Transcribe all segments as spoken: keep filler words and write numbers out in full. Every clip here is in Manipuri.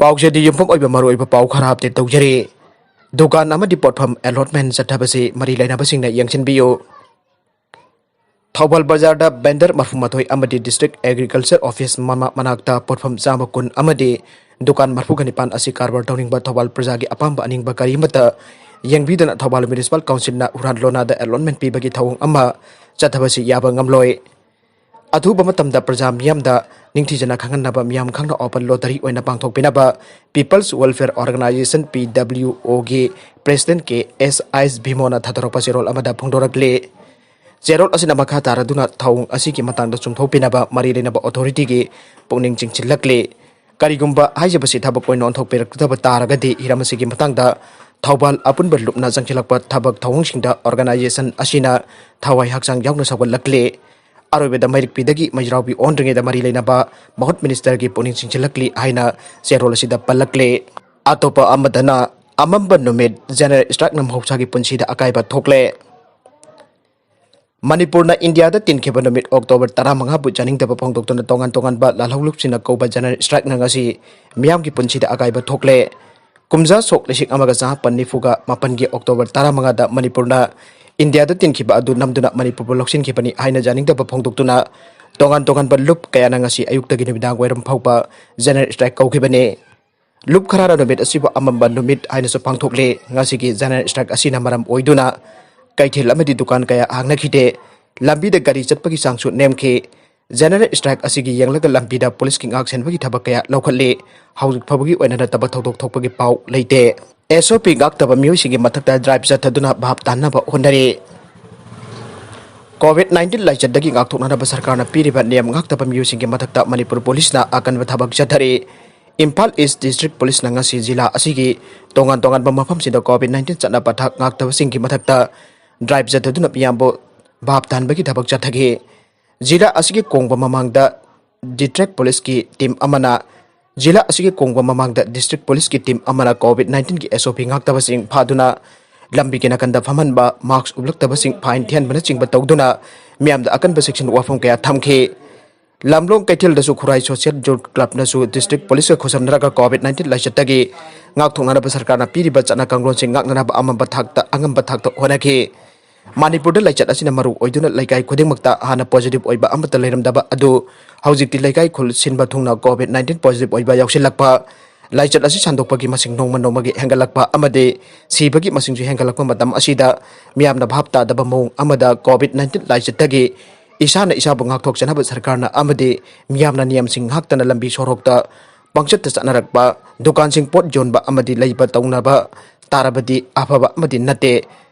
ꯄꯥꯎꯆꯦꯗꯤ ꯌꯨꯝꯐꯝ ꯑꯣꯏꯕ ꯃꯔꯨꯑꯣꯏꯕ ꯄꯥꯎ ꯈꯔ update ꯇꯧꯖꯔꯤ꯫ ꯗꯨꯀꯥꯟ ꯑꯃꯗꯤ ꯄꯣꯠꯐꯝ allotment ꯆꯠꯊꯕꯁꯤ ꯃꯔꯤ ꯂꯩꯅꯕꯁꯤꯡꯅ ꯌꯦꯡꯁꯤꯟꯕꯤꯌꯨ꯫ ꯊꯧꯕꯥꯜ ꯕꯖꯥꯔꯗ vendor ꯃꯔꯐꯨ ꯃꯥꯊꯣꯏ ꯑꯃꯗꯤ district agriculture office ꯃꯃꯥ ꯃꯅꯥꯛꯇ ꯄꯣꯠꯐꯝ ꯆꯥꯝꯃ ꯀꯨꯟ ꯑꯃꯗꯤ ꯗꯨꯀꯥꯟ ꯃꯔꯐꯨꯒ ꯅꯤꯄꯥꯟ ꯑꯁꯤ ꯀꯔꯕꯥꯔ ꯇꯧꯅꯤꯡꯕ ꯊꯧꯕꯥꯜ ꯄ꯭ꯔꯖꯥꯒꯤ ꯑꯄꯥꯝꯕ ꯑꯅꯤꯡꯕ ꯀꯔꯤ ꯑꯃꯠꯇ ꯌꯦꯡꯕꯤꯗꯅ ꯊꯧꯕꯥꯜ Municipal Councilꯅ ꯍꯨꯔꯥꯟ ꯂꯣꯟꯅꯥꯗ allotment ꯄꯤꯕꯒꯤ ꯊꯧꯑꯣꯡ ꯑꯃ ꯆꯠꯊꯕꯁꯤ ꯌꯥꯕ ꯉꯝꯂꯣꯏ꯫ ꯑꯊꯨꯕ ꯃꯇꯝꯗ ꯄ꯭ꯔꯖꯥ ꯃꯤꯌꯥꯝꯗ ꯅꯤꯡꯊꯤꯖꯅ ꯈꯪꯍꯟꯅꯕ ꯃꯤꯌꯥꯝ ꯈꯪꯅ open lottery ꯑꯣꯏꯅ ꯄꯥꯡꯊꯣꯛꯄꯤꯅꯕ People's Welfare Organisation, P W Oꯒꯤ President ꯀꯦ ꯑꯦꯁ ꯑꯥꯏꯁ ꯚꯤꯃꯣꯅ ꯊꯥꯗꯣꯔꯛꯄ ꯆꯦꯔꯣꯜ ꯑꯃꯗ ꯐꯣꯡꯗꯣꯔꯛꯂꯤ꯫ ꯆꯦꯔꯣꯜ ꯑꯁꯤꯅ ꯃꯈꯥ ꯇꯥꯔꯗꯨꯅ ꯊꯧꯑꯣꯡ ꯑꯁꯤꯒꯤ ꯃꯇꯥꯡꯗ ꯆꯨꯝꯊꯣꯛꯄꯤꯅꯕ ꯃꯔꯤ ꯂꯩꯅꯕ authorityꯒꯤ ꯄꯨꯛꯅꯤꯡ ꯆꯤꯡꯁꯤꯜꯂꯛꯂꯤ꯫ ꯀꯔꯤꯒꯨꯝꯕ ꯍꯥꯏꯖꯕꯁꯤ ꯊꯕꯛ ꯑꯣꯏꯅ ꯑꯣꯟꯊꯣꯛꯄꯤꯔꯛꯇꯕ ꯇꯥꯔꯒꯗꯤ ꯍꯤꯔꯝ ꯑꯁꯤꯒꯤ ꯃꯇꯥꯡꯗ ꯊꯧꯕꯥꯜ ꯑꯄꯨꯟꯕ ꯂꯨꯞꯅ ꯆꯪꯁꯤꯜꯂꯛꯄ ꯊꯕꯛ ꯊꯧꯑꯣꯡꯁꯤꯡꯗ organisation ꯑꯁꯤꯅ ꯊꯋꯥꯏ ꯍꯛꯆꯥꯡ ꯌꯥꯎꯅ ꯁꯧꯒꯠꯂꯛꯂꯤ꯫ ꯑꯔꯣꯏꯕꯗ ꯃꯩꯔꯤꯛ ꯄꯤꯗꯒꯤ ꯃꯩꯖ꯭ꯔꯥꯎꯕꯤ ꯑꯣꯟꯗ꯭ꯔꯤꯉꯩꯗ ꯃꯔꯤ ꯂꯩꯅꯕ ꯃꯍꯨꯠ ministerꯒꯤ ꯄꯨꯛꯅꯤꯡ ꯆꯤꯡꯁꯤꯜꯂꯛꯂꯤ ꯍꯥꯏꯅ ꯆꯦꯔꯣꯜ ꯑꯁꯤꯗ ꯄꯜꯂꯛꯂꯤ꯫ ꯑꯇꯣꯞꯄ ꯑꯃꯗꯅ ꯑꯃꯝꯕ ꯅꯨꯃꯤꯠ general strikeꯅ ꯃꯍꯧꯁꯥꯒꯤ ꯄꯨꯟꯁꯤꯗ ꯑꯀꯥꯏꯕ ꯊꯣꯛꯂꯦ꯫ ꯃꯅꯤꯄꯨꯔꯅ ꯏꯟꯗꯤꯌꯥꯗ ꯇꯤꯟꯈꯤꯕ ꯅꯨꯃꯤꯠ October ꯇꯔꯥꯃꯉꯥꯕꯨ ꯌꯥꯅꯤꯡꯗꯕ ꯐꯣꯡꯗꯣꯛꯇꯨꯅ ꯇꯣꯉꯥꯟ ꯇꯣꯉꯥꯟꯕ ꯂꯥꯜꯍꯧꯂꯨꯞꯁꯤꯡꯅ ꯀꯧꯕ general strikeꯅ ꯉꯁꯤ ꯃꯤꯌꯥꯝꯒꯤ ꯄꯨꯟꯁꯤꯗ ꯑꯀꯥꯏꯕ ꯊꯣꯛꯂꯦ꯫ ꯀꯨꯝꯖꯥ ꯁꯣꯛ ꯂꯤꯁꯤꯡ ꯑꯃꯒ ꯆꯃꯥꯄꯟ ꯅꯤꯐꯨꯒ ꯃꯥꯄꯟꯒꯤ October ꯇꯔꯥꯃꯉꯥꯗ ꯃꯅꯤꯄꯨꯔꯅ ꯏꯟꯗꯤꯌꯥꯗ ꯇꯤꯟꯈꯤꯕ ꯑꯗꯨ ꯅꯝꯗꯨꯅ ꯃꯅꯤꯄꯨꯔꯕꯨ ꯂꯧꯁꯤꯟꯈꯤꯕꯅꯤ ꯍꯥꯏꯅ ꯌꯥꯅꯤꯡꯗꯕ ꯐꯣꯡꯗꯣꯛꯇꯨꯅ ꯇꯣꯉꯥꯟ ꯇꯣꯉꯥꯟꯕ ꯂꯨꯞ ꯀꯌꯥꯅ ꯉꯁꯤ ꯑꯌꯨꯛꯇꯒꯤ ꯅꯨꯃꯤꯗꯥꯡ ꯋꯥꯏꯔꯝ ꯐꯥꯎꯕ general strike ꯀꯧꯈꯤꯕꯅꯤ꯫ ꯂꯨꯞ ꯈꯔꯅ ꯅꯨꯃꯤꯠ ꯑꯁꯤꯕꯨ ꯑꯃꯝꯕ ꯅꯨꯃꯤꯠ ꯍꯥꯏꯅꯁꯨ ꯄꯥꯡꯊꯣꯛꯂꯤ꯫ ꯉꯁꯤꯒꯤ general strike ꯑꯁꯤꯅ ꯃꯔꯝ ꯑꯣꯏꯗꯨꯅ ꯀꯩꯊꯦꯜ ꯑꯃꯗꯤ ꯗꯨꯀꯥꯟ ꯀꯌꯥ ꯍꯥꯡꯅꯈꯤꯗꯦ꯫ ꯂꯝꯕꯤꯗ ꯒꯥꯔꯤ ꯆꯠꯄꯒꯤ ꯆꯥꯡꯁꯨ ꯅꯦꯝꯈꯤ꯫ General strike ꯑꯁꯤꯒꯤ ꯌꯦꯡꯂꯒ ꯂꯝꯕꯤꯗ ꯄꯨꯂꯤꯁꯀꯤ ꯉꯥꯛ ꯁꯦꯟꯕꯒꯤ ꯊꯕꯛ ꯀꯌꯥ ꯂꯧꯈꯠꯂꯤ꯫ ꯍꯧꯖꯤꯛ ꯐꯥꯎꯕꯒꯤ ꯑꯣꯏꯅ ꯅꯠꯇꯕ ꯊꯧꯗꯣꯛ ꯊꯣꯛꯄꯒꯤ ꯄꯥꯎ ꯂꯩꯇꯦ꯫ S O P ꯉꯥꯛꯇꯕ ꯃꯤꯑꯣꯏꯁꯤꯡꯒꯤ ꯃꯊꯛꯇ drive ꯆꯠꯊꯗꯨꯅ ꯚꯥꯞ ꯇꯥꯅꯕ ꯍꯣꯠꯅꯔꯤ꯫ COVID nineteen ꯂꯥꯏꯆꯠꯇꯒꯤ ꯉꯥꯛꯊꯣꯛꯅꯅꯕ ꯁꯔꯀꯥꯔꯅ ꯄꯤꯔꯤꯕ ꯅꯤꯌꯝ ꯉꯥꯛꯇꯕ ꯃꯤꯑꯣꯏꯁꯤꯡꯒꯤ ꯃꯊꯛꯇ ꯃꯅꯤꯄꯨꯔ ꯄꯨꯂꯤꯁꯅ ꯑꯀꯟꯕ ꯊꯕꯛ ꯆꯠꯊꯔꯤ꯫ ꯏꯝꯐꯥꯜ East District ꯄꯨꯂꯤꯁꯅ ꯉꯁꯤ ꯖꯤꯂꯥ ꯑꯁꯤꯒꯤ ꯇꯣꯉꯥꯟ ꯇꯣꯉꯥꯟꯕ ꯃꯐꯝꯁꯤꯡꯗ COVID nineteen ꯆꯠꯅ ꯄꯊꯥꯞ ꯉꯥꯛꯇꯕꯁꯤꯡꯒꯤ ꯃꯊꯛꯇ drive ꯆꯠꯊꯗꯨꯅ ꯃꯤꯌꯥꯝꯕꯨ ꯚꯥꯞ ꯇꯥꯍꯟꯕꯒꯤ ꯊꯕꯛ ꯆꯠꯊꯈꯤ꯫ ꯖꯤꯂꯥ ꯑꯁꯤꯒꯤ ꯀꯣꯡꯕ ꯃꯃꯥꯡꯗ district ꯄꯨꯂꯤꯁꯀꯤ team ꯑꯃꯅ, ꯖꯤꯂꯥ ꯑꯁꯤꯒꯤ ꯀꯣꯡꯕ ꯃꯃꯥꯡꯗ district ꯄꯨꯂꯤꯁꯀꯤ team ꯑꯃꯅ COVID nineteenꯒꯤ S O P ꯉꯥꯛꯇꯕꯁꯤꯡ ꯐꯥꯗꯨꯅ ꯂꯝꯕꯤꯒꯤ ꯅꯥꯀꯟꯗ ꯐꯝꯍꯟꯕ, mask ꯎꯞꯂꯛꯇꯕꯁꯤꯡ fine ꯊꯤꯍꯟꯕꯅꯆꯤꯡꯕ ꯇꯧꯗꯨꯅ ꯃꯤꯌꯥꯝꯗ ꯑꯀꯟꯕ ꯆꯦꯛꯁꯤꯟ ꯋꯥꯐꯝ ꯀꯌꯥ ꯊꯝꯈꯤ꯫ ꯂꯝꯂꯣꯡ ꯀꯩꯊꯦꯜꯗꯁꯨ ꯈꯨꯔꯥꯏ ꯁꯣꯁꯤꯌꯦꯜ ꯌꯨꯠ ꯀ꯭ꯂꯕꯅꯁꯨ ꯗꯤꯁꯇ꯭ꯔꯤꯛ ꯄꯨꯂꯤꯁꯀ ꯈꯨꯠꯁꯝꯅꯔꯒ ꯀꯣꯚꯤꯗ ꯅꯥꯏꯟꯇꯤꯟ ꯂꯥꯏꯆꯠꯇꯒꯤ ꯉꯥꯛꯊꯣꯛꯅꯅꯕ ꯁꯔꯀꯥꯔꯅ ꯄꯤꯔꯤꯕ ꯆꯠꯅ ꯀꯥꯡꯂꯣꯟꯁꯤꯡ ꯉꯥꯛꯅꯅꯕ ꯑꯃꯝꯕ ꯊꯥꯛꯇ ꯑꯉꯝꯕ ꯊꯥꯛꯇ ꯍꯣꯠꯅꯈꯤ꯫ ꯃꯅꯤꯄꯨꯔꯗ ꯂꯥꯏꯆꯠ ꯑꯁꯤꯅ ꯃꯔꯨ ꯑꯣꯏꯗꯨꯅ ꯂꯩꯀꯥꯏ ꯈꯨꯗꯤꯡꯃꯛꯇ ꯍꯥꯟꯅ ꯄꯣꯖꯤꯇꯤꯚ ꯑꯣꯏꯕ ꯑꯃꯠꯇ ꯂꯩꯔꯝꯗꯕ ꯑꯗꯨ ꯍꯧꯖꯤꯛꯇꯤ ꯂꯩꯀꯥꯏ ꯈꯨꯜ ꯁꯤꯟꯕ ꯊꯨꯡꯅ ꯀꯣꯚꯤꯗ ꯅꯥꯏꯟꯇꯤꯟ ꯄꯣꯖꯤꯇꯤꯚ ꯑꯣꯏꯕ ꯌꯥꯎꯁꯤꯜꯂꯛꯄ, ꯂꯥꯏꯆꯠ ꯑꯁꯤ ꯁꯟꯗꯣꯛꯄꯒꯤ ꯃꯁꯤꯡ ꯅꯣꯡꯃ ꯅꯣꯡꯃꯒꯤ ꯍꯦꯟꯒꯠꯂꯛꯄ ꯑꯃꯗꯤ ꯁꯤꯕꯒꯤ ꯃꯁꯤꯡꯁꯨ ꯍꯦꯟꯒꯠꯂꯛꯄ ꯃꯇꯝ ꯑꯁꯤꯗ ꯃꯤꯌꯥꯝꯅ ꯚꯥꯞ ꯇꯥꯗꯕ ꯃꯑꯣꯡ ꯑꯃꯗ ꯀꯣꯚꯤꯗ ꯅꯥꯏꯟꯇꯤꯟ ꯂꯥꯏꯆꯠꯇꯒꯤ ꯏꯁꯥꯅ ꯏꯁꯥꯕꯨ ꯉꯥꯛꯊꯣꯛꯆꯅꯕ ꯁꯔꯀꯥꯔꯅ ꯑꯃꯗꯤ ꯃꯤꯌꯥꯝꯅ ꯅꯤꯌꯝꯁꯤꯡ ꯉꯥꯛꯇꯅ ꯂꯝꯕꯤ ꯁꯣꯔꯣꯛꯇ ꯄꯪꯆꯠꯇ ꯆꯠꯅꯔꯛꯄ, ꯗꯨꯀꯥꯟꯁꯤꯡ ꯄꯣꯠ ꯌꯣꯟꯕ ꯑꯃꯗꯤ ꯂꯩꯕ ꯇꯧꯅꯕ ꯇꯥꯔꯕꯗꯤ ꯑꯐꯕ ꯑꯃꯗꯤ ꯅꯠꯇꯦ꯫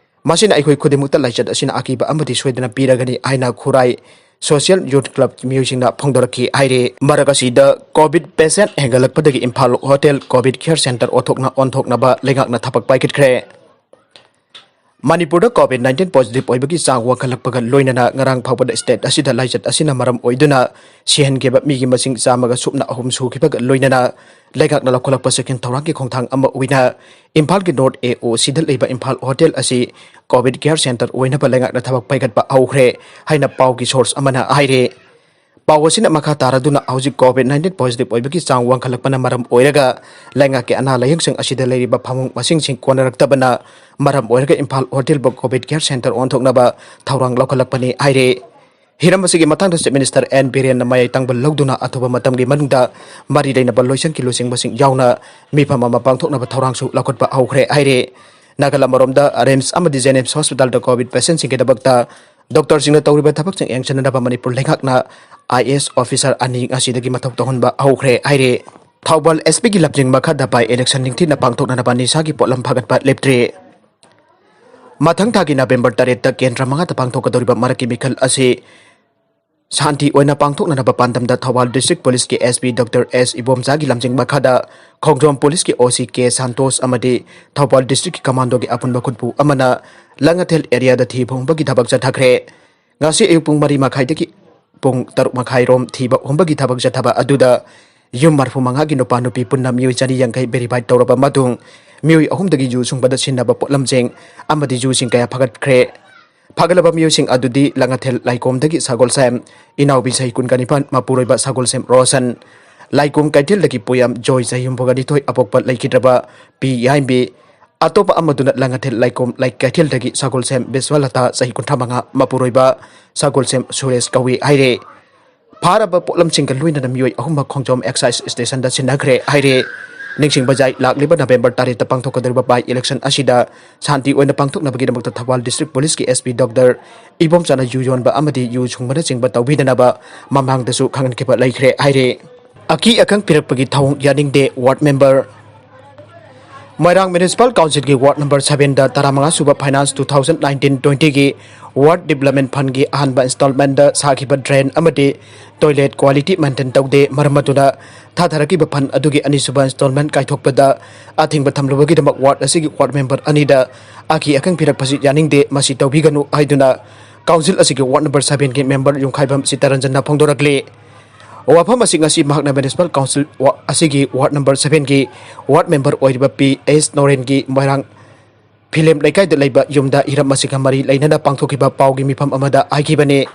ꯃꯁꯤꯅ ꯑꯩꯈꯣꯏ ꯈꯨꯗꯤꯡꯃꯛꯇ ꯂꯥꯏꯆꯠ ꯑꯁꯤꯅ ꯑꯀꯤꯕ ꯑꯃꯗꯤ ꯁꯣꯏꯗꯅ ꯄꯤꯔꯒꯅꯤ ꯍꯥꯏꯅ ꯈꯨꯔꯥꯏ ꯁꯣꯁꯤꯌꯦꯜ ꯌꯨꯠ ꯀ꯭ꯂꯕ ꯃꯤꯑꯣꯏꯁꯤꯡꯅ ꯐꯣꯡꯗꯣꯔꯛꯈꯤ ꯍꯥꯏꯔꯤ꯫ ꯃꯔꯛ ꯑꯁꯤꯗ ꯀꯣꯚꯤꯗ ꯄꯦꯁꯦꯟꯠ ꯍꯦꯟꯒꯠꯂꯛꯄꯗꯒꯤ Imphal hotel Covid care centre ꯑꯣꯟꯊꯣꯛꯅ ꯑꯣꯟꯊꯣꯛꯅꯕ ꯂꯩꯉꯥꯛꯅ ꯊꯕꯛ ꯄꯥꯏꯈꯠꯈ꯭ꯔꯦ꯫ ꯃꯅꯤꯄꯨꯔꯗ ꯀꯣꯚꯤꯗ ꯅꯥꯏꯟꯇꯤꯟ ꯄꯣꯖꯤꯇꯤꯚ ꯑꯣꯏꯕꯒꯤ ꯆꯥꯡ ꯋꯥꯡꯈꯠꯂꯛꯄꯒ ꯂꯣꯏꯅꯅ ꯉꯔꯥꯡ ꯐꯥꯎꯕꯗ ꯁ꯭ꯇꯦꯠ ꯑꯁꯤꯗ ꯂꯥꯏꯆꯠ ꯑꯁꯤꯅ ꯃꯔꯝ ꯑꯣꯏꯗꯨꯅ ꯁꯤꯍꯟꯈꯤꯕ ꯃꯤꯒꯤ ꯃꯁꯤꯡ ꯆꯥꯝꯃꯒ ꯁꯨꯞꯅ ꯑꯍꯨꯝ ꯁꯨꯈꯤꯕꯒ ꯂꯣꯏꯅꯅ ꯂꯩꯉꯥꯛꯅ ꯂꯧꯈꯠꯂꯛꯄ ꯆꯦꯛꯁꯤꯟ ꯊꯧꯔꯥꯡꯒꯤ ꯈꯣꯡꯊꯥꯡ ꯑꯃ ꯑꯣꯏꯅ ꯏꯝꯐꯥꯜꯒꯤ ꯅꯣꯔꯠ ꯑꯦ ꯑꯣ ꯁꯤꯗ ꯂꯩꯕ ꯏꯝꯐꯥꯜ ꯍꯣꯇꯦꯜ ꯑꯁꯤ ꯀꯣꯚꯤꯗ ꯀꯦꯌꯔ ꯁꯦꯟꯇꯔ ꯑꯣꯏꯅꯕ ꯂꯩꯉꯥꯛꯅ ꯊꯕꯛ ꯄꯥꯏꯈꯠꯄ ꯍꯧꯈ꯭ꯔꯦ ꯍꯥꯏꯅ ꯄꯥꯎꯒꯤ ꯁꯣꯔꯁ ꯑꯃꯅ ꯍꯥꯏꯔꯦ꯫ ꯄꯥꯎ ꯑꯁꯤꯅ ꯃꯈꯥ ꯇꯥꯔꯗꯨꯅ ꯍꯧꯖꯤꯛ ꯀꯣꯚꯤꯗ ꯅꯥꯏꯟꯇꯤꯟ ꯄꯣꯖꯤꯇꯤꯚ ꯑꯣꯏꯕꯒꯤ ꯆꯥꯡ ꯋꯥꯡꯈꯠꯂꯛꯄꯅ ꯃꯔꯝ ꯑꯣꯏꯔꯒ ꯂꯩꯉꯥꯛꯀꯤ ꯑꯅꯥ ꯂꯥꯌꯦꯡꯁꯪ ꯑꯁꯤꯗ ꯂꯩꯔꯤꯕ ꯐꯃꯨꯡ ꯃꯁꯤꯡꯁꯤꯡ ꯀꯣꯟꯅꯔꯛꯇꯕꯅ ꯃꯔꯝ ꯑꯣꯏꯔꯒ ꯏꯝꯐꯥꯜ ꯍꯣꯇꯦꯜꯕꯨ ꯀꯣꯚꯤꯗ ꯀꯦꯌꯔ ꯁꯦꯟꯇꯔ ꯑꯣꯟꯊꯣꯛꯅꯕ ꯊꯧꯔꯥꯡ ꯂꯧꯈꯠꯂꯛꯄꯅꯤ ꯍꯥꯏꯔꯦ꯫ ꯍꯤꯔꯝ ꯑꯁꯤꯒꯤ ꯃꯇꯥꯡꯗ ꯆꯤꯐ ꯃꯤꯅꯤꯁꯇꯔ ꯑꯦꯟ ꯕꯤꯔꯦꯟꯅ ꯃꯌꯥꯏ ꯇꯪꯕ ꯂꯧꯗꯨꯅ ꯑꯊꯨꯕ ꯃꯇꯝꯒꯤ ꯃꯅꯨꯡꯗ ꯃꯔꯤ ꯂꯩꯅꯕ ꯂꯣꯏꯁꯪꯒꯤ ꯂꯨꯆꯤꯡꯕꯁꯤꯡ ꯌꯥꯎꯅ ꯃꯤꯐꯝ ꯑꯃ ꯄꯥꯡꯊꯣꯛꯅꯕ ꯊꯧꯔꯥꯡꯁꯨ ꯂꯧꯈꯠꯄ ꯍꯧꯈ꯭ꯔꯦ ꯍꯥꯏꯔꯦ꯫ ꯅꯥꯒꯥꯂꯝ ꯑꯃꯔꯣꯝꯗ ꯔꯤꯝꯁ ꯑꯃꯗꯤ ꯖꯦꯅꯤꯝꯁ ꯍꯣꯁꯄꯤꯇꯥꯜꯗ ꯀꯣꯚꯤꯗ ꯄꯦꯁꯦꯟꯁꯤꯡꯒꯤꯗꯃꯛꯇ ꯗꯣꯛꯇꯔꯁꯤꯡꯅ ꯇꯧꯔꯤꯕ ꯊꯕꯛꯁꯤꯡ ꯌꯦꯡꯁꯤꯟꯅꯅꯕ ꯃꯅꯤꯄꯨꯔ ꯂꯩꯉꯥꯛꯅ ꯑꯥꯏ ꯑꯦ ꯑꯦꯁ ꯑꯣꯐꯤꯁꯔ ꯑꯅꯤ ꯉꯁꯤꯗꯒꯤ ꯃꯊꯧ ꯇꯧꯍꯟꯕ ꯍꯧꯈ꯭ꯔꯦ ꯍꯥꯏꯔꯦ꯫ ꯊꯧꯕꯥꯜ ꯑꯦꯁ ꯄꯤꯒꯤ ꯂꯝꯖꯤꯡ ꯃꯈꯥꯗ ꯕꯥꯏ ꯏꯂꯦꯛꯁꯟ ꯅꯤꯡꯊꯤꯅ ꯄꯥꯡꯊꯣꯛꯅꯅꯕ ꯅꯤꯁꯥꯒꯤ ꯄꯣꯠꯂꯝ ꯐꯒꯠꯄ ꯂꯦꯞꯇ꯭ꯔꯤ꯫ ꯃꯊꯪ ꯊꯥꯒꯤ ꯅꯕꯦꯝꯕꯔ ꯇꯔꯦꯠꯇ ꯀꯦꯟꯗ꯭ꯔ ꯃꯉꯥꯗ ꯄꯥꯡꯊꯣꯛꯀꯗꯧꯔꯤꯕ ꯃꯔꯛꯀꯤ ꯃꯤꯈꯜ ꯑꯁꯤ ꯁꯥꯟꯇꯤ ꯑꯣꯏꯅ ꯄꯥꯡꯊꯣꯛꯅꯅꯕ ꯄꯥꯟꯗꯝꯗ ꯊꯧꯕꯥꯜ ꯗꯤꯁꯇ꯭ꯔꯤꯛ ꯄꯨꯂꯤꯁꯀꯤ ꯑꯦꯁ ꯄꯤ ꯗꯣꯛꯇꯔ ꯑꯦꯁ ꯏꯕꯣꯝꯆꯥꯒꯤ ꯂꯝꯖꯤꯡ ꯃꯈꯥꯗ ꯈꯣꯡꯖꯣꯝ ꯄꯨꯂꯤꯁꯀꯤ ꯑꯣ ꯁꯤ ꯀꯦ ꯁꯥꯟꯇꯣꯁ ꯑꯃꯗꯤ ꯊꯧꯕꯥꯜ ꯗꯤꯁꯇ꯭ꯔꯤꯛꯀꯤ ꯀꯃꯥꯟꯗꯣꯒꯤ ꯑꯄꯨꯟꯕ ꯈꯨꯠꯄꯨ ꯑꯃꯅ ꯂꯥꯡꯉꯊꯦꯜ ꯑꯦꯔꯤꯌꯥꯗ ꯊꯤꯕ ꯍꯨꯝꯕꯒꯤ ꯊꯕꯛ ꯆꯠꯊꯈ꯭ꯔꯦ꯫ ꯉꯁꯤ ꯑꯌꯨꯛ ꯄꯨꯡ ꯃꯔꯤ ꯃꯈꯥꯏꯗꯒꯤ ꯄꯨꯡ ꯇꯔꯨꯛ ꯃꯈꯥꯏꯔꯣꯝ ꯊꯤꯕ ꯍꯨꯝꯕꯒꯤ ꯊꯕꯛ ꯆꯠꯊꯕ ꯑꯗꯨꯗ ꯌꯨꯝ ꯃꯔꯐꯨ ꯃꯉꯥꯒꯤ ꯅꯨꯄꯥ ꯅꯨꯄꯤ ꯄꯨꯟꯅ ꯃꯤꯑꯣꯏ ꯆꯅꯤ ꯌꯥꯡꯈꯩ ꯚꯦꯔꯤꯐꯥꯏ ꯇꯧꯔꯕ ꯃꯇꯨꯡ ꯃꯤꯑꯣꯏ ꯑꯍꯨꯝꯗꯒꯤ ꯌꯨ ꯁꯨꯡꯕꯗ ꯁꯤꯖꯤꯟꯅꯕ ꯄꯣꯠꯂꯝꯁꯤꯡ ꯑꯃꯗꯤ ꯌꯨꯁꯤꯡ ꯀꯌꯥ ꯐꯒꯠꯈ꯭ꯔꯦ꯫ ꯐꯒꯠꯂꯕ ꯃꯤꯑꯣꯏꯁꯤꯡ ꯑꯗꯨꯗꯤ ꯂꯥꯡꯉꯊꯦꯜ ꯂꯥꯏꯀꯣꯝꯗꯒꯤ ꯁꯒꯣꯜꯁꯦꯝ ꯏꯅꯥꯎꯕꯤ ꯆꯍꯤ ꯀꯨꯟꯒ ꯅꯤꯄꯥꯟ, ꯃꯄꯨꯔꯣꯏꯕ ꯁꯒꯣꯜꯁꯦꯝ ꯔꯣꯁꯟ, ꯂꯥꯏꯀꯣꯝ ꯀꯩꯊꯦꯜꯗꯒꯤ ꯄꯣꯌꯥꯝ ꯖꯣꯏ ꯆꯍꯤ ꯍꯨꯝꯐꯨꯒ ꯅꯤꯊꯣꯏ, ꯑꯄꯣꯛꯄ ꯂꯩꯈꯤꯗ꯭ꯔꯕ ꯄꯤ ꯌꯥꯏꯝꯕꯤ꯫ ꯑꯇꯣꯞꯄ ꯑꯃꯗꯨꯅ ꯂꯥꯡꯉꯊꯦꯜ ꯂꯥꯏꯀꯣꯝ ꯂꯩ ꯀꯩꯊꯦꯜꯗꯒꯤ ꯁꯒꯣꯜꯁꯦꯝ ꯕꯤꯁ꯭ꯋꯥꯂꯇꯥ ꯆꯍꯤ ꯀꯨꯟꯊ꯭ꯔꯥ ꯃꯉꯥ, ꯃꯄꯨꯔꯣꯏꯕ ꯁꯒꯣꯜꯁꯦꯝ ꯁꯨꯔꯦꯁ ꯀꯧꯏ ꯍꯥꯏꯔꯦ꯫ ꯐꯥꯔꯕ ꯄꯣꯠꯂꯝꯁꯤꯡꯒ ꯂꯣꯏꯅꯅ ꯃꯤꯑꯣꯏ ꯑꯍꯨꯝꯃꯛ ꯈꯣꯡꯖꯣꯝ excise stationꯗ ꯁꯤꯟꯅꯈ꯭ꯔꯦ ꯍꯥꯏꯔꯦ꯫ ꯅꯤꯡꯁꯤꯡꯕ ꯌꯥꯏ, ꯂꯥꯛꯂꯤꯕ November ꯇꯔꯦꯠꯇ ꯄꯥꯡꯊꯣꯛꯀꯗꯧꯔꯤꯕ by election ꯑꯁꯤꯗ ꯁꯥꯟꯇꯤ ꯑꯣꯏꯅ ꯄꯥꯡꯊꯣꯛꯅꯕꯒꯤꯗꯃꯛꯇ ꯊꯧꯕꯥꯜ district policeꯀꯤ SP Doctor ꯏꯕꯣꯝꯆꯥꯅ ꯌꯨ ꯌꯣꯟꯕ ꯑꯃꯗꯤ ꯌꯨ ꯁꯨꯡꯕꯅꯆꯤꯡꯕ ꯇꯧꯕꯤꯗꯅꯕ ꯃꯃꯥꯡꯗꯁꯨ ꯈꯪꯍꯟꯈꯤꯕ ꯂꯩꯈ꯭ꯔꯦ ꯍꯥꯏꯔꯦ꯫ ꯑꯀꯤ ꯑꯈꯪ ꯄꯤꯔꯛꯄꯒꯤ ꯊꯧꯑꯣꯡ ꯌꯥꯅꯤꯡꯗꯦ ward member꯫ ꯃꯣꯏꯔꯥꯡ Municipal Councilꯒꯤ ward number sevenꯗ ꯇꯔꯥꯃꯉꯥ ꯁꯨꯕ finance two thousand nineteen twentyꯒꯤ ward development fundꯒꯤ ꯑꯍꯥꯟꯕ installmentꯗ ꯁꯥꯈꯤꯕ drain ꯑꯃꯗꯤ toilet quality maintain ꯇꯧꯗꯦ꯫ ꯃꯔꯝ ꯑꯗꯨꯅ ꯊꯥꯊꯔꯛꯈꯤꯕ fund ꯑꯗꯨꯒꯤ ꯑꯅꯤꯁꯨꯕ installment ꯀꯥꯏꯊꯣꯛꯄꯗ ꯑꯊꯤꯡꯕ ꯊꯝꯂꯨꯕꯒꯤꯗꯃꯛ ward ꯑꯁꯤꯒꯤ ward member ꯑꯅꯤꯗ ꯑꯀꯤ ꯑꯈꯪ ꯄꯤꯔꯛꯄꯁꯤ ꯌꯥꯅꯤꯡꯗꯦ, ꯃꯁꯤ ꯇꯧꯕꯤꯒꯅꯨ ꯍꯥꯏꯗꯨꯅ council ꯑꯁꯤꯒꯤ ward number sevenꯒꯤ member ꯌꯨꯝꯈꯥꯏꯕꯝ ꯁꯤꯇꯥꯔꯟꯖꯟꯅ ꯐꯣꯡꯗꯣꯔꯛꯂꯤ꯫ ꯋꯥꯐꯝ ꯑꯁꯤꯡ ꯑꯁꯤ ꯃꯍꯥꯛꯅ Municipal Council ꯋꯥ-, ꯑꯁꯤꯒꯤ ward number sevenꯒꯤ ward member ꯑꯣꯏꯔꯤꯕ ꯄꯤ ꯑꯦꯁ ꯅꯣꯔꯦꯟꯒꯤ ꯃꯣꯏꯔꯥꯡ ꯐꯤꯂꯦꯝ ꯂꯩꯀꯥꯏꯗ ꯂꯩꯕ ꯌꯨꯝꯗ ꯍꯤꯔꯝ ꯑꯁꯤꯒ ꯃꯔꯤ ꯂꯩꯅꯅ ꯄꯥꯡꯊꯣꯛꯈꯤꯕ ꯄꯥꯎꯒꯤ ꯃꯤꯐꯝ ꯑꯃꯗ ꯍꯥꯏꯈꯤꯕꯅꯤ꯫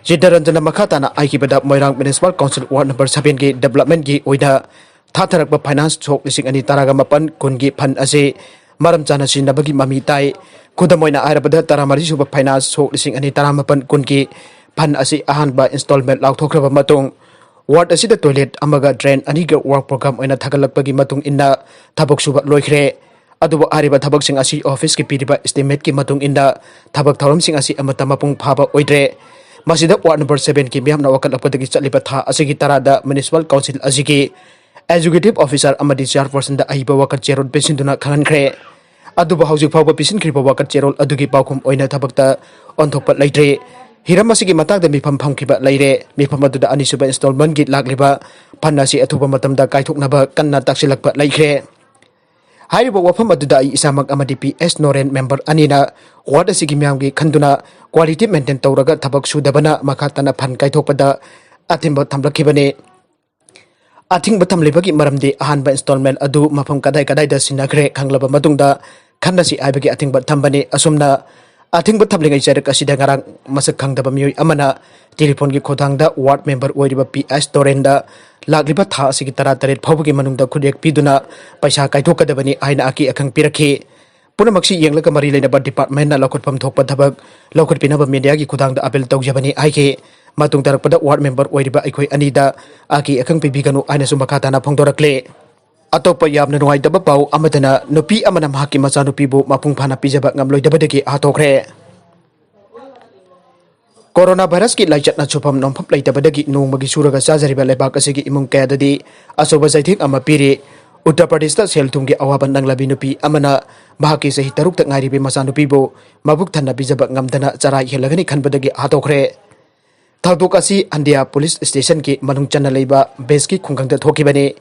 ꯁꯤꯇꯥꯔꯟꯖꯟꯅ ꯃꯈꯥ ꯇꯥꯅ ꯍꯥꯏꯈꯤꯕꯗ, ꯃꯣꯏꯔꯥꯡ Municipal Council ward number sevenꯒꯤ developmentꯀꯤ ꯑꯣꯏꯅ ꯊꯥꯊꯔꯛꯄ finance ꯁꯣꯛ ꯂꯤꯁꯤꯡ ꯑꯅꯤ ꯇꯔꯥꯒ ꯃꯥꯄꯟ ꯀꯨꯟꯒꯤ fund ꯑꯁꯤ ꯃꯔꯝ ꯆꯥꯅ ꯁꯤꯖꯤꯟꯅꯕꯒꯤ ꯃꯃꯤ ꯇꯥꯏ꯫ ꯈꯨꯗꯝ ꯑꯣꯏꯅ ꯍꯥꯏꯔꯕꯗ, ꯇꯔꯥꯃꯔꯤ ꯁꯨꯕ finance ꯁꯣꯛ ꯂꯤꯁꯤꯡ ꯑꯅꯤ ꯇꯔꯥꯃꯥꯄꯟ ꯀꯨꯟꯒꯤ fund ꯑꯁꯤ ꯑꯍꯥꯟꯕ installment ꯂꯥꯎꯊꯣꯛꯈ꯭ꯔꯕ ꯃꯇꯨꯡ, ward ꯑꯁꯤꯗ toilet ꯑꯃꯒ drain ꯑꯅꯤꯒ work program ꯑꯣꯏꯅ ꯊꯥꯒꯠꯂꯛꯄꯒꯤ ꯃꯇꯨꯡ ꯏꯟꯅ ꯊꯕꯛ ꯁꯨꯕ ꯂꯣꯏꯈ꯭ꯔꯦ꯫ ꯑꯗꯨꯕꯨ ꯍꯥꯏꯔꯤꯕ ꯊꯕꯛꯁꯤꯡ ꯑꯁꯤ officeꯀꯤ ꯄꯤꯔꯤꯕ estimateꯀꯤ ꯃꯇꯨꯡ ꯏꯟꯅ ꯊꯕꯛ ꯊꯧꯔꯝꯁꯤꯡ ꯑꯁꯤ ꯑꯃꯠꯇ ꯃꯄꯨꯡ ꯐꯥꯕ ꯑꯣꯏꯗ꯭ꯔꯦ꯫ ꯃꯁꯤꯗ ward number sevenꯒꯤ ꯃꯤꯌꯥꯝꯅ ꯋꯥꯀꯠꯂꯛꯄꯗꯒꯤ ꯆꯠꯂꯤꯕ ꯊꯥ ꯑꯁꯤꯒꯤ ꯇꯔꯥꯗ Municipal Council ꯑꯁꯤꯒꯤ executive officer ꯑꯃꯗꯤ chairpersonꯗ ꯑꯏꯕ ꯋꯥꯀꯠ ꯆꯦꯔꯣꯜ ꯄꯤꯁꯤꯟꯗꯨꯅ ꯈꯪꯍꯟꯈ꯭ꯔꯦ꯫ ꯑꯗꯨꯕꯨ ꯍꯧꯖꯤꯛ ꯐꯥꯎꯕ ꯄꯤꯁꯤꯟꯈ꯭ꯔꯤꯕ ꯋꯥꯀꯠ ꯆꯦꯔꯣꯜ ꯑꯗꯨꯒꯤ ꯄꯥꯎꯈꯨꯝ ꯑꯣꯏꯅ ꯊꯕꯛꯇ ꯑꯣꯟꯊꯣꯛꯄ ꯂꯩꯇ꯭ꯔꯤ꯫ ꯍꯤꯔꯝ ꯑꯁꯤꯒꯤ ꯃꯇꯥꯡꯗ ꯃꯤꯐꯝ ꯐꯝꯈꯤꯕ ꯂꯩꯔꯦ꯫ ꯃꯤꯐꯝ ꯑꯗꯨꯗ ꯑꯅꯤꯁꯨꯕ installmentꯀꯤ ꯂꯥꯛꯂꯤꯕ fund ꯑꯁꯤ ꯑꯊꯨꯕ ꯃꯇꯝꯗ ꯀꯥꯏꯊꯣꯛꯅꯕ ꯀꯟꯅ ꯇꯛꯁꯤꯜꯂꯛꯄ ꯂꯩꯈ꯭ꯔꯦ꯫ ꯍꯥꯏꯔꯤꯕ ꯋꯥꯐꯝ ꯑꯗꯨꯗ ꯑꯩ ꯏꯁꯥꯃꯛ ꯑꯃꯗꯤ ꯄꯤ ꯑꯦꯁ ꯅꯣꯔꯦꯟ member ꯑꯅꯤꯅ ward ꯑꯁꯤꯒꯤ ꯃꯤꯌꯥꯝꯒꯤ ꯈꯟꯗꯨꯅ quality maintain ꯇꯧꯔꯒ ꯊꯕꯛ ꯁꯨꯗꯕꯅ ꯃꯈꯥ ꯇꯥꯅ fund ꯀꯥꯏꯊꯣꯛꯄꯗ ꯑꯊꯤꯡꯕ ꯊꯝꯂꯛꯈꯤꯕꯅꯤ꯫ ꯑꯊꯤꯡꯕ ꯊꯝꯂꯤꯕꯒꯤ ꯃꯔꯝꯗꯤ ꯑꯍꯥꯟꯕ installment ꯑꯗꯨ ꯃꯐꯝ ꯀꯗꯥꯏ ꯀꯗꯥꯏꯗ ꯁꯤꯟꯅꯈ꯭ꯔꯦ ꯈꯪꯂꯕ ꯃꯇꯨꯡꯗ ꯈꯟꯅꯁꯤ ꯍꯥꯏꯕꯒꯤ ꯑꯊꯤꯡꯕ ꯊꯝꯕꯅꯤ꯫ ꯑꯁꯨꯝꯅ ꯑꯊꯤꯡꯕ ꯊꯝꯂꯤꯉꯩ ꯆꯩꯔꯛ ꯑꯁꯤꯗ ꯉꯔꯥꯡ ꯃꯁꯛ ꯈꯪꯗꯕ ꯃꯤꯑꯣꯏ ꯑꯃꯅ ꯇꯦꯂꯤꯐꯣꯟꯒꯤ ꯈꯨꯠꯊꯥꯡꯗ ꯋꯥꯔꯗ ꯃꯦꯝꯕꯔ ꯑꯣꯏꯔꯤꯕ ꯄꯤ ꯑꯦꯁ ꯇꯣꯔꯦꯟꯗ ꯂꯥꯛꯂꯤꯕ ꯊꯥ ꯑꯁꯤꯒꯤ ꯇꯔꯥꯇꯔꯦꯠ ꯐꯥꯎꯕꯒꯤ ꯃꯅꯨꯡꯗ ꯈꯨꯠꯌꯦꯛ ꯄꯤꯗꯨꯅ ꯄꯩꯁꯥ ꯀꯥꯏꯊꯣꯛꯀꯗꯕꯅꯤ ꯍꯥꯏꯅ ꯑꯀꯤ ꯑꯈꯪ ꯄꯤꯔꯛꯈꯤ꯫ ꯄꯨꯝꯅꯃꯛꯁꯤ ꯌꯦꯡꯂꯒ ꯃꯔꯤ ꯂꯩꯅꯕ ꯗꯤꯄꯥꯔꯠꯃꯦꯟꯅ ꯂꯧꯈꯠꯐꯝ ꯊꯣꯛꯄ ꯊꯕꯛ ꯂꯧꯈꯠꯄꯤꯅꯕ ꯃꯦꯗꯤꯌꯥꯒꯤ ꯈꯨꯠꯊꯥꯡꯗ ꯑꯄꯤꯜ ꯇꯧꯖꯕꯅꯤ ꯍꯥꯏꯈꯤ꯫ ꯃꯇꯨꯡ ꯇꯥꯔꯛꯄꯗ ꯋꯥꯔꯗ ꯃꯦꯝꯕꯔ ꯑꯣꯏꯔꯤꯕ ꯑꯩꯈꯣꯏ ꯑꯅꯤꯗ ꯑꯀꯤ ꯑꯈꯪ ꯄꯤꯕꯤꯒꯅꯨ ꯍꯥꯏꯅꯁꯨ ꯃꯈꯥ ꯇꯥꯅ ꯐꯣꯡꯗꯣꯔꯛꯂꯦ꯫ ꯑꯇꯣꯞꯄ ꯌꯥꯝꯅ ꯅꯨꯡꯉꯥꯏꯇꯕ ꯄꯥꯎ ꯑꯃꯗꯅ ꯅꯨꯄꯤ ꯑꯃꯅ ꯃꯍꯥꯛꯀꯤ ꯃꯆꯥꯅꯨꯄꯤꯕꯨ ꯃꯄꯨꯡ ꯐꯥꯅ ꯄꯤꯖꯕ ꯉꯝꯂꯣꯏꯗꯕꯗꯒꯤ ꯍꯥꯠꯇꯣꯛꯈ꯭ꯔꯦ꯫ ꯀꯣꯔꯣꯅꯥ ꯚꯥꯏꯔꯁꯀꯤ ꯂꯥꯏꯆꯠꯅ ꯁꯨꯐꯝ ꯅꯣꯝꯐꯝ ꯂꯩꯇꯕꯗꯒꯤ ꯅꯣꯡꯃꯒꯤ ꯁꯨꯔꯒ ꯆꯥꯖꯔꯤꯕ ꯂꯩꯕꯥꯛ ꯑꯁꯤꯒꯤ ꯏꯃꯨꯡ ꯀꯌꯥꯗꯗꯤ ꯑꯆꯧꯕ ꯆꯩꯊꯦꯡ ꯑꯃ ꯄꯤꯔꯤ꯫ ꯎꯠꯇꯔ ꯄ꯭ꯔꯗꯦꯁꯇ ꯁꯦꯜ ꯊꯨꯝꯒꯤ ꯑꯋꯥꯕ ꯅꯪꯂꯕꯤ ꯅꯨꯄꯤ ꯑꯃꯅ ꯃꯍꯥꯛꯀꯤ ꯆꯍꯤ ꯇꯔꯨꯛꯇ ꯉꯥꯏꯔꯤꯕꯤ ꯃꯆꯥꯅꯨꯄꯤꯕꯨ ꯃꯕꯨꯛ ꯊꯟꯅ ꯄꯤꯖꯕ ꯉꯝꯗꯅ ꯆꯔꯥ ꯍꯦꯜꯂꯒꯅꯤ ꯈꯟꯕꯗꯒꯤ ꯍꯥꯠꯇꯣꯛꯈ꯭ꯔꯦ꯫ ꯊꯧꯗꯣꯛ ꯑꯁꯤ ꯍꯟꯗꯤꯌꯥ ꯄꯨꯂꯤꯁ ꯁ꯭ꯇꯦꯁꯟꯒꯤ ꯃꯅꯨꯡ ꯆꯟꯅ ꯂꯩꯕ ꯕꯦꯁꯀꯤ ꯈꯨꯡꯒꯪꯗ ꯊꯣꯛꯈꯤꯕꯅꯤ꯫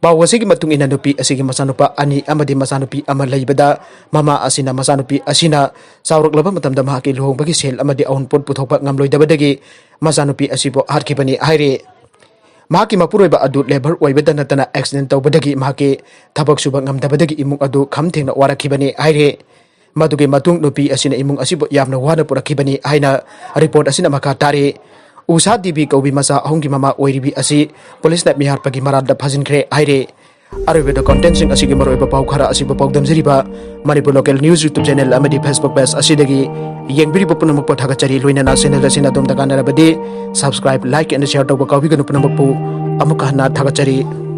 ꯄꯥꯎ ꯑꯁꯤꯒꯤ ꯃꯇꯨꯡ ꯏꯟꯅ ꯅꯨꯄꯤ ꯑꯁꯤꯒꯤ ꯃꯆꯥꯅꯨꯄꯥ ꯑꯅꯤ ꯑꯃꯗꯤ ꯃꯆꯥꯅꯨꯄꯤ ꯑꯃ ꯂꯩꯕꯗ ꯃꯃꯥ ꯑꯁꯤꯅ ꯃꯆꯥꯅꯨꯄꯤ ꯑꯁꯤꯅ ꯆꯥꯎꯔꯛꯂꯕ ꯃꯇꯝꯗ ꯃꯍꯥꯛꯀꯤ ꯂꯨꯍꯣꯡꯕꯒꯤ ꯁꯦꯜ ꯑꯃꯗꯤ ꯑꯎꯟꯄꯣꯠ ꯄꯨꯊꯣꯛꯄ ꯉꯝꯂꯣꯏꯗꯕꯗꯒꯤ ꯃꯆꯥꯅꯨꯄꯤ ꯑꯁꯤꯕꯨ ꯍꯥꯠꯈꯤꯕꯅꯤ ꯍꯥꯏꯔꯤ꯫ ꯃꯍꯥꯛꯀꯤ ꯃꯄꯨꯔꯣꯏꯕ ꯑꯗꯨ ꯂꯦꯕꯔ ꯑꯣꯏꯕꯗ ꯅꯠꯇꯅ ꯑꯦꯛꯁꯤꯗꯦꯟ ꯇꯧꯕꯗꯒꯤ ꯃꯍꯥꯛꯀꯤ ꯊꯕꯛ ꯁꯨꯕ ꯉꯝꯗꯕꯗꯒꯤ ꯏꯃꯨꯡ ꯑꯗꯨ ꯈꯝ ꯊꯦꯡꯅ ꯋꯥꯔꯛꯈꯤꯕꯅꯤ ꯍꯥꯏꯔꯤ꯫ ꯃꯗꯨꯒꯤ ꯃꯇꯨꯡ ꯅꯨꯄꯤ ꯑꯁꯤꯅ ꯏꯃꯨꯡ ꯑꯁꯤꯕꯨ ꯌꯥꯝꯅ ꯋꯥꯅ ꯄꯨꯔꯛꯈꯤꯕꯅꯤ ꯍꯥꯏꯅ ꯔꯤꯄꯣꯔꯠ ꯑꯁꯤꯅ ꯃꯈꯥ ꯇꯥꯔꯤ꯫ ꯎꯁꯥ ꯗꯤꯕꯤ ꯀꯧꯕꯤ ꯃꯆꯥ ꯑꯍꯨꯝꯒꯤ ꯃꯃꯥ ꯑꯣꯏꯔꯤꯕꯤ ꯑꯁꯤ ꯄꯨꯂꯤꯁꯅ ꯃꯤꯍꯥꯠꯄꯒꯤ ꯃꯔꯥꯜꯗ ꯐꯥꯖꯤꯟꯈ꯭ꯔꯦ ꯍꯥꯏꯔꯤ꯫ ꯑꯔꯣꯏꯕꯗ ꯀꯣꯟꯇꯦꯟꯁꯤꯡ ꯑꯁꯤꯒꯤ ꯃꯔꯨꯑꯣꯏꯕ ꯄꯥꯎ ꯈꯔ ꯑꯁꯤꯕꯨ ꯄꯥꯎꯗꯝꯖꯔꯤꯕ Manipur local news YouTube channel ꯑꯃꯗꯤ ꯐꯦꯁꯕꯨꯛ ꯄꯦꯖ ꯑꯁꯤꯗꯒꯤ ꯌꯦꯡꯕꯤꯔꯤꯕ ꯄꯨꯝꯅꯃꯛꯄꯨ ꯊꯥꯒꯠꯆꯔꯤ꯫ ꯂꯣꯏꯅꯅ ꯆꯦꯅꯦꯜ ꯑꯁꯤꯅ ꯑꯗꯣꯝꯗ ꯀꯥꯟꯅꯔꯕꯗꯤ subscribe, like and share ꯇꯧꯕ ꯀꯥꯎꯕꯤꯒꯅꯨ꯫ ꯄꯨꯝꯅꯃꯛꯄꯨ ꯑꯃꯨꯛꯀ ꯍꯟꯅ ꯊꯥꯒꯠꯆꯔꯤ꯫